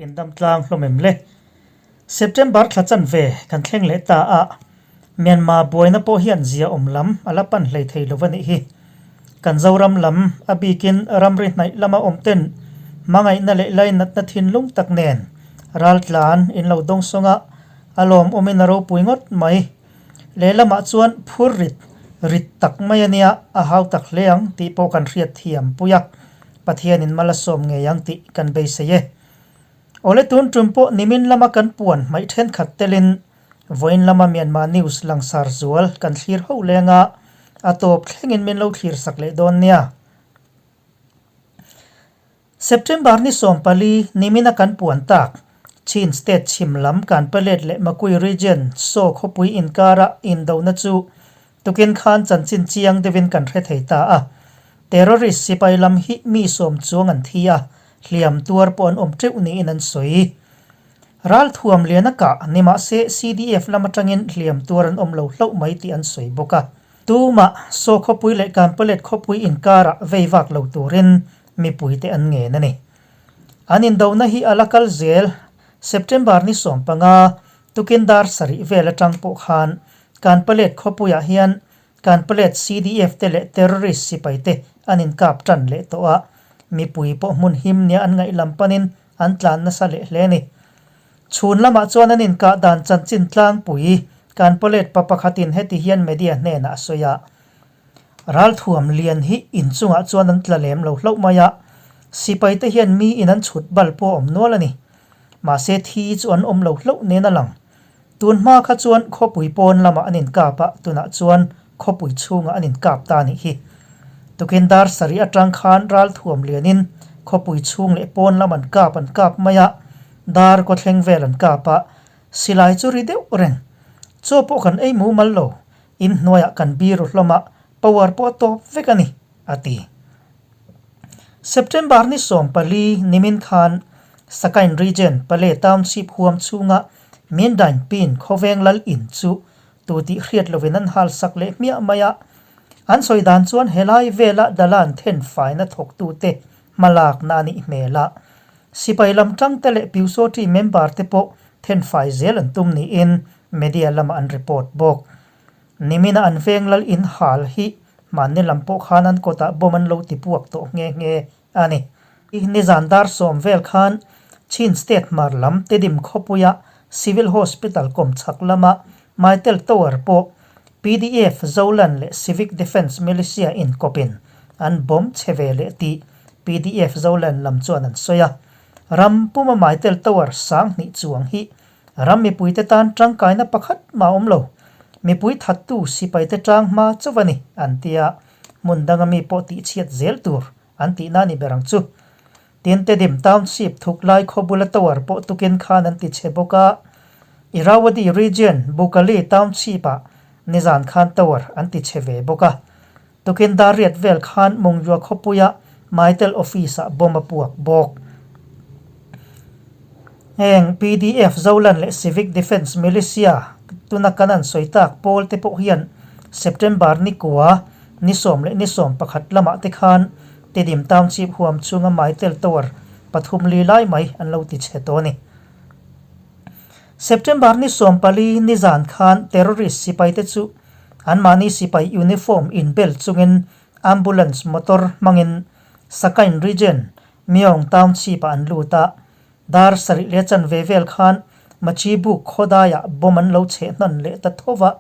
In dam tlang hlawm em le? September thla chanve kan thleng leh ta a, Myanmar buaina pawh hian zia awm lam a la pan hlei thei lo a nih hi. Kan Zoram lam, a bikin ramri hnaih lama awm ten hmangaihna leh lainatna thinlung tak nen raltlan in lo dawngsawng a, a lawmawmin a ropui ngawt mai. Lehlamah chuan phur rit rit tak mai a nia, a hau tak hle ang tih pawh kan hriat thiam pui a. Pathianin mal a sawm ngei ang tih kan beisei e. Awle tun tum pawh nimin lama kan puan hmaih thenkhat telin vawiin lama Myanmar news langsar zual kan thlir ho leng a, a tawp thlengin min lo thlir sak leh dawn nia. September ni 14 nimina kan puan tak Chin State chhim lam Kanpalet leh Makui Region Saw khawpui inkara indona chu Tukin khan chanchin chiang deuhin kan hre thei ta a, terrorist sipai lam hi mi sawm chuang an thi a, hliam tuar pawh an awm teuh niin an sawi. Ralthuam lian a kah ni mahse CDF lam atangin hliam tuar an awm lo hlauh mai tih an sawi bawk a. Tumah Saw khawpui leh Kanpalet khawpui inkarah vei vak lo turin mipuite an ngen a ni. An indona hi a la kal zel September ni 15 Tukin dar sarih vel atang pawh khan Kanpalet khawpuiah hian Kanpalet CDF te leh terrorist sipai te an inkap tan leh tawh a, mipui pawh hmun him nia an ngaih lam panin an tlan nasa leh hle a ni. Chhun lamah chuan an inkah dan chanchin tlangpui Kanpalet pa pakhatin heti hian media hnenah a sawi a, Ralthuam lian hi inchungah chuan an tla lem lo hlauh mai a, sipai te hian mi in an chhut bal pawh a awm nual a ni. Mahse thi chu an awm lo hlauh nen a lang. Tun hma kha chuan khawpui pawn lamah an inkap a, tunah chuan khawpui chhungah an inkap ta a nih hi. Tukin dar sarih atang khan ralthuam lianin khawpui chhung leh pawn lam an kap an kap mai a, dar kawthleng vel an kap a, silai chu ri deuh reng. Chaw pawh kan ei mumal lo, Inhnuaiah kan biru hlawm a, power pawh a tawp vek a ni, a ti. September ni 14 nimin khan Sakain Region, Pale Township huam chhunga Mindain Pin khawveng lal in chu tu tih hriat lovin an hal sak leh hmiah mai a. An sawi dan chuan helai vela dalan then faina thawktute hmalakna a nih hmel a. Sipai lam tangte leh Pyusawṭi member te pawh then fai zel an tum niin Media lamah an report bawk. Nimina an veng lal in hal hi mahni lam pawh khan an kawtah bomb an lo ti puak tawh nghe nghe a ni. Nizan dar sawm vel khan Chin State hmar lam Tedim khawpuia Civil Hospital kawmchhak lama Mytel Tower pawh PDF Zoland leh Civic Defence Militia inkawpin an bomb chhe ve leh tih PDF Zoland lam chuan an sawi a. Ram puma Mytel Tower sang hnih chuang hi Ram mipuite tan tangkaina pakhat mah a awm lo. Mipui thattu sipaite tang hma chauh a ni, an ti a. Hmun danga mi pawh tihchhiat zel tur an tihna a ni ber ang chu. Tin, Tedim Township thuk lai khaw bula tower pawh tukin khan an ti chhe bawk a. Irrawaddy Region Bukali Township-ah nizan khan tower an ti chhe ve bawk a. Tukin dar riat vel khan Mungyua khawpuia Mytel office-ah bomb a puak bawk. Heng PDF Zoland leh Civic Defence Militia tuna kan an sawi tak pawl te pawh hian September ni kua, ni sawm leh ni sawm pakhat lamah te khan Tedim Township huam chhunga Mytel Tower pathum li lai mai an lo ti chhe tawh a ni. September ni 14 nizan khan terrorist sipaite chu Anmahni sipai uniform inbel chungin ambulance motor hmangin Sakain Region, Myaung Township-ah an lut a. Dar sarih leh chanve vel khan Machibuk khawdaiah bomb an lo cheh hnan leh ta tho va.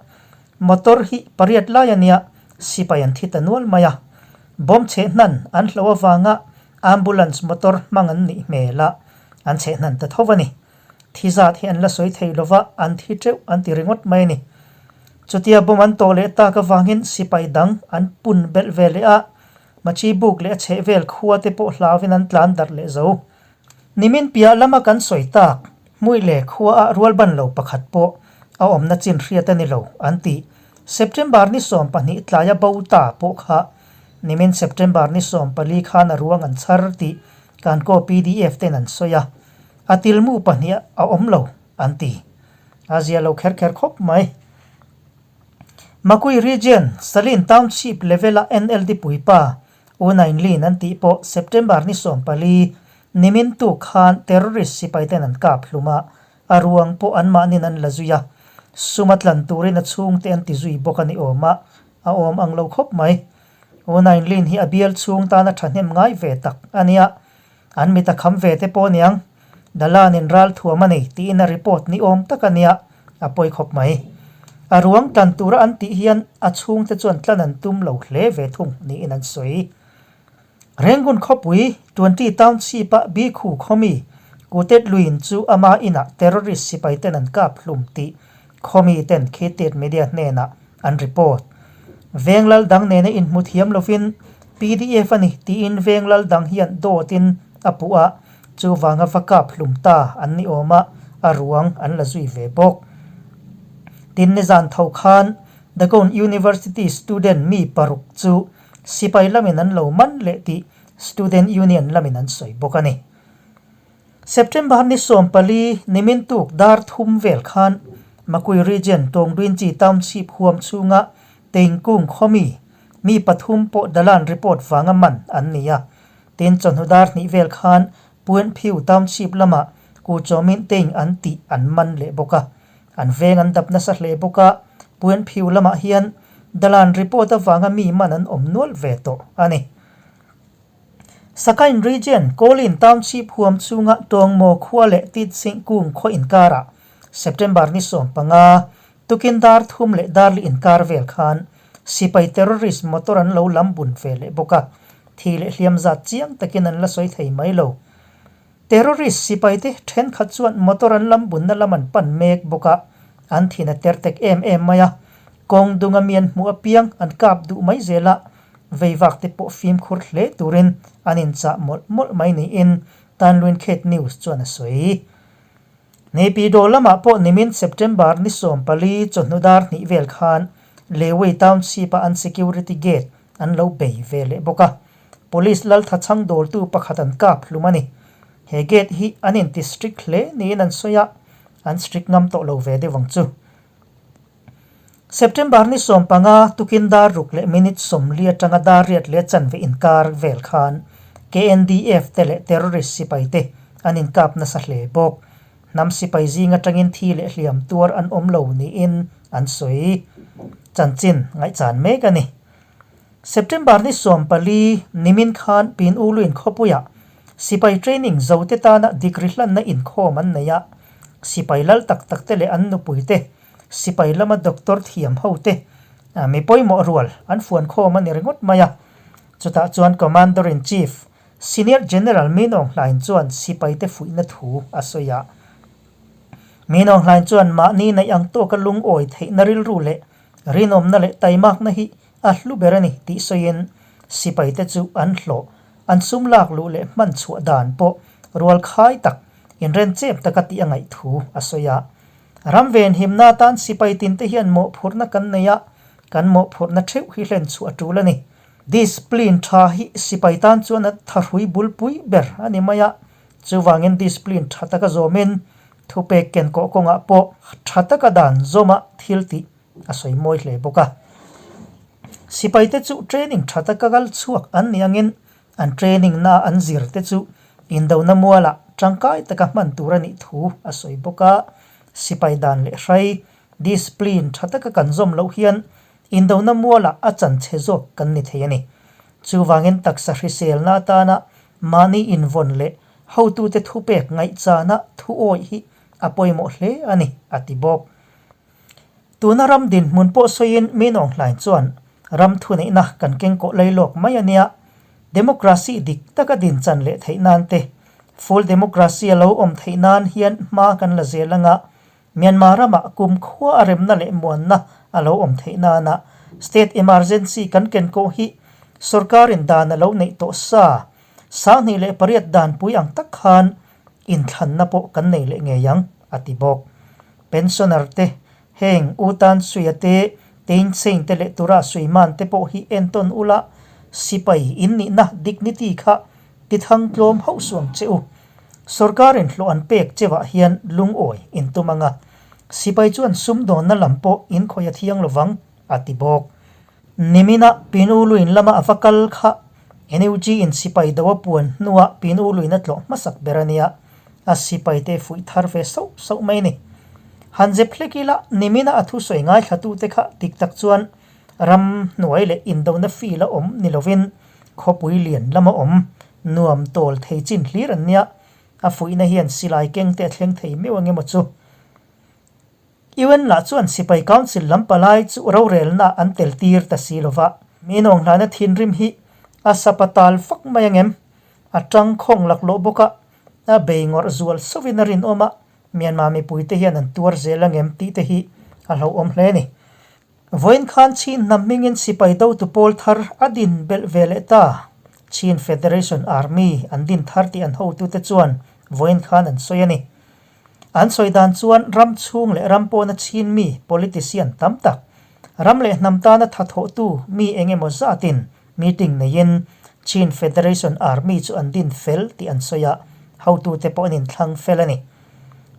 Motor hi pariat lai a nia, sipai an thi ta nual mai a. Bomb cheh hnan an hloh avanga ambulance motor hmang an nih hmel a, an cheh hnan ta tho va ni. Thi zat hi an la sawi thei lova, an thi teuh an ti ringawt mai a ni. Chutia bomb an tawh leh tak avangin sipai dang an pun belh ve leh a, Machi buk leh a chheh vel khua te pawh hlauvin an tlan darh leh zo. Nimin piah lama kan sawi tak, hmui leh khua ah rualban lo pakhat pawh a awmna chin hriat a ni lo an ti. September ni 12 tlaia bo ta pawh kha nimin September ni 14 khan a ruang an chhar tih Kankaw pdf ten an sawi a. A tilmu pahnih a awm lo, an ti. A zia lo kher kher khawp mai. Makui Region, Salin Township level-a NLD puipa U Nain Lin an tih pawh September ni 14, Nimin tuk khan terrorist sipai ten an kap hlum a, a ruang pawh anmahnin an la zui a, sum a tlan turin a chhungte an ti zui bawk a ni awm a, a awm ang lo khawp mai. U Nain Lin hi a bial chhung tana thahnem ngai ve tak a nia, an mit a kham ve te pawh aniang, Dalanin ral thuam a nei tiin a report ni awm tak a nia, a pawi khawp mai. A ruang tlan tura an tih hian a chhungte chuan tlan an tum lo hle ve thung niin an sawi. Rengun khawpui Twenty Township-a Bikhu khawmi Kutet Luin chu ama inah terrorist sipai ten an kap hlum tih khawmi ten Khitit media hnenah an report. Veng lal dang nena inhmu thiam lovin pdf a ni tiin veng lal dang hian dawtin a puh a, chuvanga va kap hlum ta an ni awm a, a ruang an la zui ve bawk. Tin nizan tho khan Dagon University student mi paruk chu Sipai lamin an lo man leh tih Student Union lamin an sawi bawk a ni. September ni 14 nimin tuk dar thum vel khan Makui Region Tawngduinchi Township huam chhunga Teingkung khawmi mi pathum pawh Dalan report vanga man an ni a. Tin chawhnu dar hnih vel khan Puenphiu Township lamah Ku Chawmin Teing an tih an man leh bawk a. An veng an dap nasa hle bawk a, Puenphiu lamah hian Dalan report avanga mi man an awm nual ve tawh a ni. Sakain Region, Kawlin Township huam chhunga Tawngmaw khua leh Titsing kung khaw inkarah September ni 15, tukin dar thum leh darli inkar vel khan sipai terrorist motor an lo lam bun ve leh bawk a, thi leh hliam zat chiang takin an la sawi thei mai lo. Terrorist sipaite thenkhat chuan motor an lam bunna lam an pan mek bawk a, an thin a ter tek em em mai a, kawng dunga mi an hmuh apiang an kap duh mai zel a, veivak te pawh fimkhur hle turin an inchah mawlh mawlh mai niin Tanluin Khet News chuan a sawi. Naypyidaw lamah pawh nimin September ni 14 chawhnu dar hnih vel khan Lewei Township-a an security gate an lo bei ve leh bawk a. Police Laltha chhang dawltu pakhat an kap hlum a ni. He gate hi an inti strict hle niin an sawi a, an strict ngam tawh lo ve deuh ang chu. September ni 15 tukin dar ruk leh minute 40 atanga dar riat leh chanve inkar vel khan KNDF te leh terrorist sipai te an inkap nasa hle bawk. Hnam sipai zing atangin thi leh hliam tuar an awm lo niin an sawi. Chanchin ngaihchan mek a ni. September ni 14 nimin khan Pin U Luin khawpuiah sipai training zote tana degree hlanna inkhawm an nei a, sipai lal tak tak te leh an nupui te, sipai lama doctor thiam ho te, mi pawimawh rual an fuan khawm a ni ringawt mai a. Chutah chuan Commander-in-Chief, Senior General Min Aung Hlaing chuan sipaite fuihna thu a sawi a. Min Aung Hlaing chuan mahni neih ang tawka lungawi theihna rilru leh Rinawmna leh taimakna hi a hlu ber a ni tih sawiin sipaite chu an hlawh, an sum lak luh leh hman chhuah dan pawh rual khai tak, inrenchep taka tih a ngaih thu a sawi a. Ram venhimna atan sipai tinte hian mawhphurhna kan nei a, kan mawhphurhna theuh hi hlen chhuah a tul a ni. Discipline tha hi sipai tan chuan a thahrui bulpui ber a ni mai a, chuvangin discipline tha taka zawmin Thupek ken kawh kawngah pawh tha taka dan zawma thil tih a sawi mawi hle bawk a. Sipaite chu training tha taka kal chhuak an nih angin an training na an zir te chu indona mualah tangkai taka hman tur a nih thu a sawi bawk a. Sipai dan leh hrai, discipline, tha taka kan zawm loh hian indona mualah a chanchhe zawk kan ni thei a ni. Chuvangin taksa hriselna atana mahni invawn leh Hotute thupek ngaihchana thu awih hi a pawimawh hle a ni, a ti bawk. Tuna ram dinhmun pawh sawiin Min Aung Hlaing chuan ram thuneihna kan kengkawh lei lawk mai a nia, democracy dik taka dinchan leh theih nan te, full democracy a lo awm theih nan hian hma kan la zel anga Myanmar ramah kumkhua a remna leh muanna a lo awm theih nana state emergency kan kenkawh hi sorkarin dan a lo neih tawh sa 2008 danpui ang tak khan inthlanna pawh kan nei leh ngei ang, a ti bawk. Pensioner te, heng U Tan Suia te, Thein Sein te leh Tura Suiman te pawh hi entawn ula, sipai in nihna dignity kha tithang tlawm hauh suang che u. Sorkarin hlawh an pek cheuah hian lungawi in tum ang a, sipai chuan sumdawnna lam pawh in khawih a thiang lovang, a ti bawk. Nimina Pinuluin lama a va kal kha. NUG in sipai do a puan hnuah Pin U Luin a tlawh hmasak ber a nia, a sipaite fuih thar ve sauh sauh mai a ni. Han zep hlek ila, nimina a thusawi ngaithlatute kha dik tak chuan ram hnuai leh indona feel a awm ni lovin khawpui lian lama awm nuam tawl thei chin hlir an nia, a fuihna hian silai kengte a thleng thei meuh ang emaw chu. UN lah chuan Sipai Council lam palai chu rorelna an tel tir ta si lova, mi nawnghlana thinrim hi a sapa tal vak mai ang em? A tang khawng laklawh bawk a, a bei ngawrh zual sauvin a rinawm a, Myanmar mipuite hian an tuar zel ang em tih te hi a hlauhawm hle a ni. Vawiin khan Chin hnam hmingin sipai dotu pawl thar a din belh ve leh ta. Chin Federation Army an din thar tih an hotute chuan vawiin khan an sawi a ni. An sawi dan chuan ram chhung leh ram pawna Chin mi politician tam tak, ram leh hnam tana tha thawhtu mi eng emaw zatin meeting neiin Chin Federation Army chu an din fel tih an sawi a, hotute pawh an inthlang fel a ni.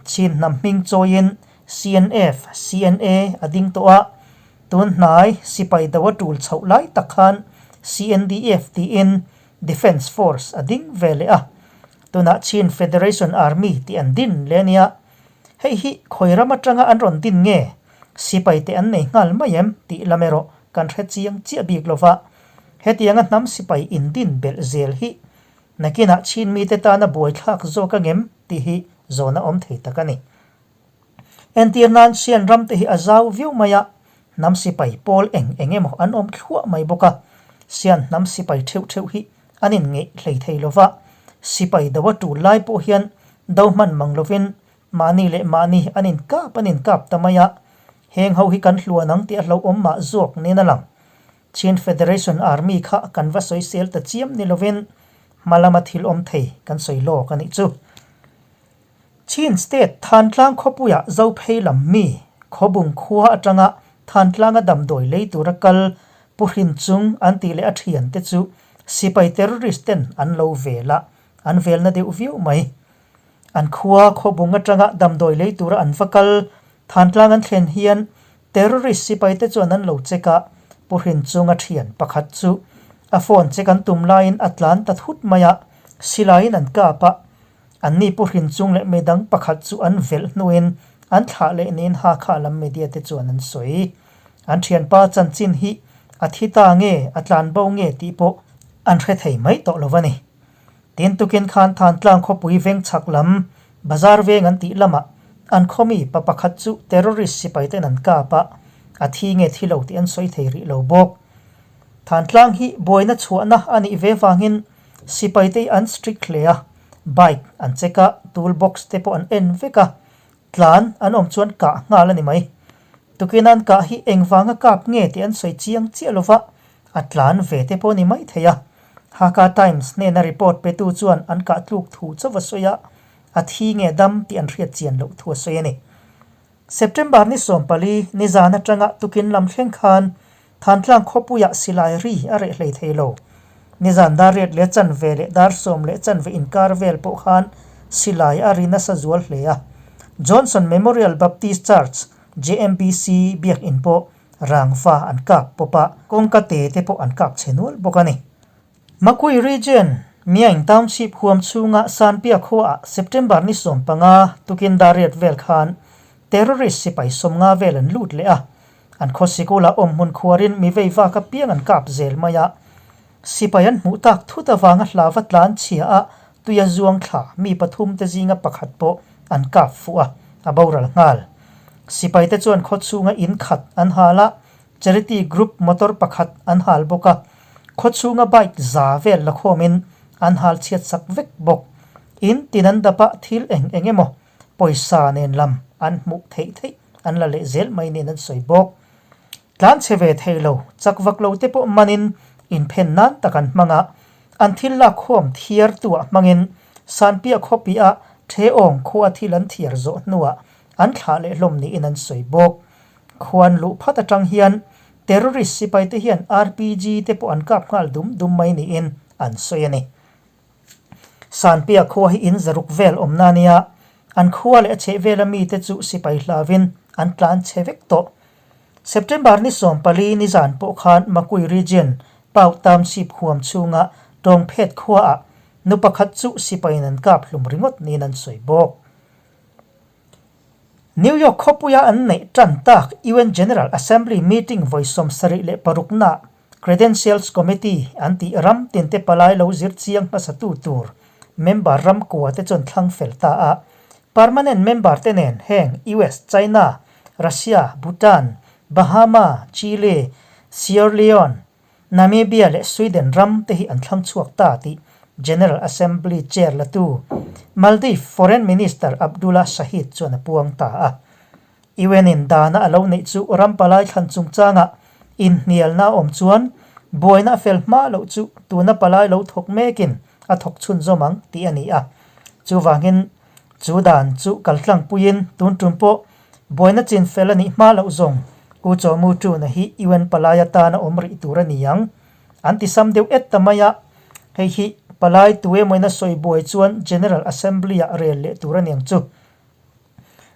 Chin hnam hming chawiin CNF, CNA, a ding tawh a, tun hnai sipai do a tul chhoh lai tak khan CNDF tiin Defence Force a ding ve leh a, tunah Chin Federation Army tih an din leh a nia. Hei hi khawi ram atanga an rawn din nge? Sipai te an nei nghal mai em tih lam erawh kan hre chiang chiah bik lo va. Hetianga hnam sipai indin belh zel hi nakinah Chin mite tana buaithlak zawk angem tih hi zawn a awm thei tak a ni. Entir nan Sian ram te hi a zau viau mai a, hnam sipai pawl eng eng emaw an awm thluah mai bawk a. Sian hnam sipai theuh theuh hi an inngeih hlei thei lo va, sipai do a tul lai pawh hian do hman mang lovin mahni leh mahni an inkap an inkap ta mai a, heng ho hi kan hluan ang tih a hlauhawm mah zawk niin a lang. Chin Federation Army kha kan va sawisel ta chiam ni lovin hma lama thil awm thei kan sawi lawk a nih chu. Chin State Thantlang khawpuiah Zophei lam mi Khawbung khua atanga Thantlanga damdawi lei tura kal Pu Hrin Chung an tih leh a thiante chu sipai terrorist ten an lo vel a, an velna deuh viau mai. An khua Khawbung atanga damdawi lei tura an va kal Thantlang an thlen hian terrorist sipai te chuan an lo check a, Pu Hrin Chung a thian pakhat chu a phone check an tum laiin a tlan ta thut mai a, silaiin an kap a, Anni Pu Hrin Chung leh midang pakhat chu an velh hnuin an thlah leh niin Hakha lam media te chuan an sawi. An thianpa chanchin hi a thi ta nge a tlan bo nge tih pawh an hre thei mai tawh lo a ni. Tin tukin khan Thantlang khawpui veng chhak lam Bazar veng an tih lamah an khawmi pa pakhat chu terrorist sipai ten an kap a, a thi nge thi lo tih an sawi thei rih lo bawk. Thantlang hi buaina chhuahna a nih ve vangin Sipai te hi an strict hle a, bike an check a, tool box te pawh an en vek a, tlan an awm chuan kah nghal a ni mai. Tukin an kah hi engvanga kap nge tih an sawi chiang chiah lova, a tlan ve te pawh a ni mai thei a. Hakha Times hnena report petu chuan an kah tluk thu chauh a sawi a, a thi nge dam tih an hriat chian loh thu a sawi a ni. September ni 14 nizan atanga tukin lam thleng khan Thantlang khawpuiah silai ri a reh hlei thei lo. Nizan dar riat leh chanve leh dar sawm leh chanve inkar vel pawh khan silai a ri nasa zual hle a. Johnson Memorial Baptist Church, JMBC, biakinn pawh rangva an kap pawp a, kawngka te te pawh an kap chhe nual bawk a ni. Makui Region, Myaing Township huam chhunga Sanpia khuaah September ni 15 tukin dar riat vel khan terrorist sipai 50 vel an lut leh a, an khaw sikula awm hmun khuarin mi vei vak apiang an kap zel mai a. Sipai an hmuh tak thut avanga hlava tlan chhia a tuia zuang thla mi pathum te zinga pakhat pawh an kap fuh a, a boral nghal. Sipai te chuan khaw chhunga in khat an hal a, Charity Group motor pakhat an hal bawk a, khaw chhunga bike za vel la khawmin an hal chhiat sak vek bawk. In tin an dap a, thil eng eng emaw pawisa nen lam an hmuh theih theih an la leh zel mai niin an sawi bawk. Tlan chhe ve thei lo, chak vak lo te pawh manin inphen nan tak an hmang a, an thil lak khawm thiar tuah hmangin Sanpiah khawpiah Theawng khua thil an thiar zawh hnuah an thlah leh hlawm niin an sawi bawk. Khuan luh phat atang hian terrorist sipai te hian RPG te pawh an kap nghal dum dum mai niin an sawi a ni. Sanpia khua hi in zaruk vel awmna a nia, an khua leh a chheh vela mite chu sipai hlavin an tlan chhe vek tawh. September ni 14 nizan pawh khan Makui Region, Pau Township huam chhunga Tawngphet khuaah nu pakhat chu sipaiin an kap hlum ringawt niin an sawi bawk. New York khawpuia an neih tan tak UN General Assembly meeting vawi 76 naah Credentials Committee an tih ram tinte palai lo zir chiang hmasatu tur member ram kua te chuan thlang fel ta a. Permanent member te nen heng US, China, Russia, Bhutan, Bahama, Chile, Sierra Leone, Namibia leh Sweden ram te hi an thlang chhuak ta tih General Assembly chair latu Maldives Foreign Minister Abdullah Shahid chuan a puang ta a. UN in dana a lo neih chu ram palai thlan chungchangah inhnialna a awm chuan buaina a fel hma loh chu tuna palai lo thawk mekin a thawk chhunzawm ang tih a ni a. Chuvangin chu dan chu kaltlangpuiin tun tum pawh Buaina chin fel a nih hma loh zawng U Chaw Mu Tuna hi UN palai atana awm rih tur a ni ang. An ti sam deuh et ta mai a, hei hi palai tu emawin a sawi buai chuan General Assembly-ah rel leh tur a ni ang chu.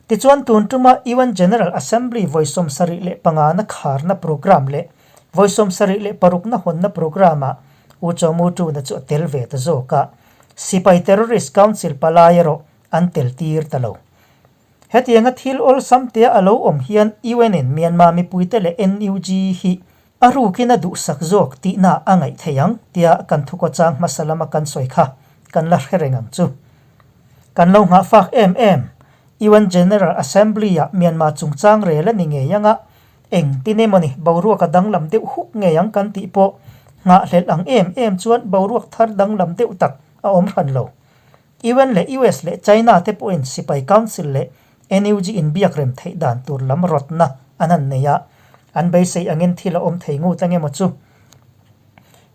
Tichuan tun tuma UN General Assembly vawi 75 na kharna programme leh vawi 76 hawnna programme-ah U Chaw Mu Tuna chu a tel ve ta zawk a, Sipai Terrorist Council palai erawh an tel tir ta lo. Hetianga thil awlsam tea a lo awm hian UN-in Myanmar mipuite leh NUG hi a rukin a duhsak zawk tihna a ngaih thei ang tia kan thukawchang hmasa lama kan sawi kha kan la hre reng ang chu. Kan lo nghahfak em em, UN General Assembly-ah Myanmar chungchang rel a ni ngei anga engtin emawni boruak a danglam deuh huk ngei ang kan tih pawh nghahhlelh ang em em chuan boruak thar danglam deuh tak a awm hran lo. UN leh US leh China te pawhin Sipai Council leh NUG inbiak rem theih dan tur lam rawtna an han nei a, an beisei angin thil a awm thei ngut ange maw chu.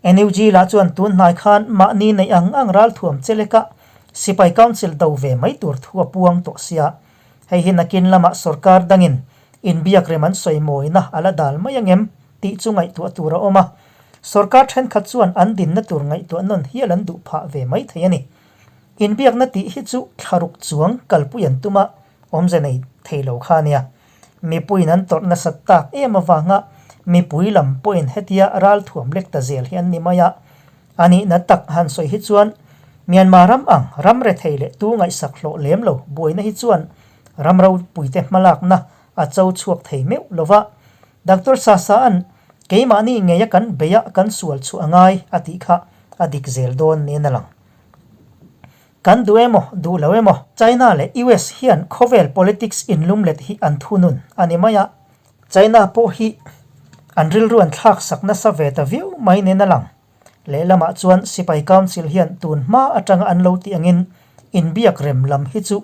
NUG lah chuan tun hnai khan mahni neih ang ang ralthuam che leka Sipai Council do ve mai tur thu a puang tawh sia. Hei hi nakin lamah sorkar dangin inbiak rem an sawi mawina a la dal mai angem tih chu ngaihtuah tur a awm a. Sorkar thenkhat chuan an dinna tur ngaihtuah nawn hial an duh phah ve mai thei a ni. Inbiakna tih hi chu thlaruk chuang kalpui an tum a, awmze nei thei lo kha a nia. Mipuiin an tawrh nasat tak em avanga mipui lam pawhin hetia ralthuam lek ta zel hi an ni mai a. A nihna tak han sawi hi chuan Myanmar ram ang ram rethei leh tu ngaihsak hlawh lem lo buaina hi chuan ram ropuite hmalakna a cho chhuak thei meuh lo va. Doctor Sasa-a'n keimahni ngeia kan beia kan sual chhuah a ngai a tih kha a dik zel dawn niin a lang. Kan duh emaw, duh lo emaw, China leh US hian khawvel politics inlumlet hi an thunun a ni mai a. China pawh hi an rilru an thlak sak nasa ve ta viau mai niin a lang. Lehlamah chuan Sipai Council hian tun hma atanga an lo tih angin inbiak rem lam hi chu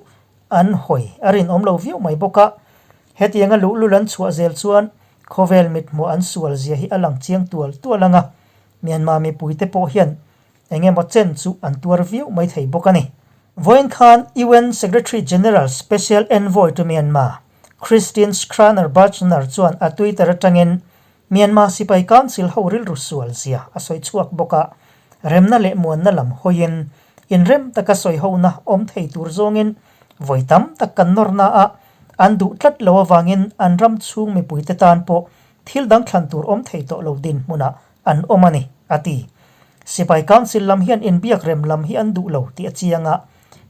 an hawi a rinawm lo viau mai bawk a. Hetianga luhlul an chhuah zel chuan khawvel mithmuh an sual zia hi a lang chiang tual tual ang a, Myanmar mipuite pawh hian eng emaw chen chu an tuar viau mai thei bawk a ni. Vawiin khan UN Secretary General Special Envoy to Myanmar, Christine Schraner Burgener chuan a Twitter atangin Myanmar sipai council ho rilru sual zia a sawi chhuak bawk a, remna leh muanna lam hawiin inrem taka sawi hona awm thei tur zawngin vawi tam tak kan nawrna a, an duh tlat lo avangin an ram chhung mipuite tan pawh thil dang thlan tur awm thei tawh lo dinhmunah an awm a ni, a ti. Sipai Council lam hian inbiak rem lam hi an duh lo tih a chiang a,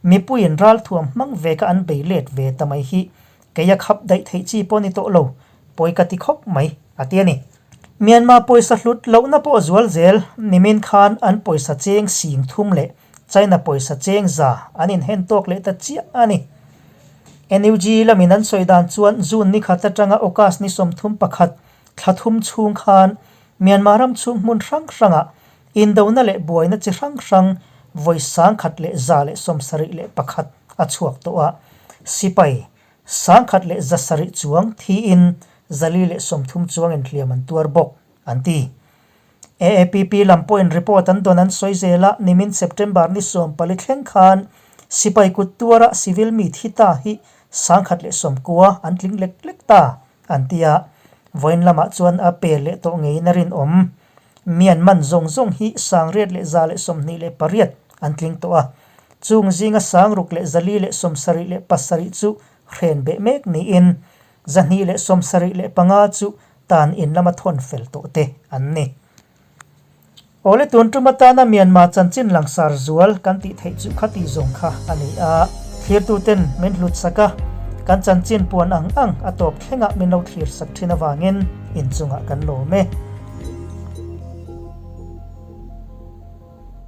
mipuiin ralthuam hmang veka an bei let ve ta mai hi kei a khap daih theih chi pawh ni tawh lo, pawi ka ti khawp mai, a ti a ni. Myanmar pawisa hlut lohna pawh zual zel, nimin khan an pawisa cheng sing thum leh China pawisa cheng za an inhen tawk leh ta chiah a ni. NUG lamin an sawi dan chuan June ni khat atanga August ni 31 thla thum chhung khan Myanmar ram chhung hmun hrang hrangah indona leh buaina chi hrang hrang vawi 1171 a chhuak tawh a, sipai 1107 chuang thiin 430 chuangin hliam an tuar bawk, an ti. AAPP lam pawhin report an dawn an sawi zel a, nimin September ni 14 thleng khan sipai kut tuara civil mi thi ta hi 190 an tling lek lek ta. An ti a, vawiin lamah chuan a pe leh tawh ngeiin a rinawm. Mian man zawng zawng hi 6128 an tling tawh a, chung zinga 6177 chu hren beh mek niin 275 chu tan in lama thawn fel tawh te an ni. Awle tun tum atana Myanmar chanchin langsar zual kan tih theih chu khati zawng kha a ni a. Thlirtuten min hlut sak a, kan chanchin puan ang ang a tawp thlengah min lo thlir sak thin avangin inchungah kan lawm e.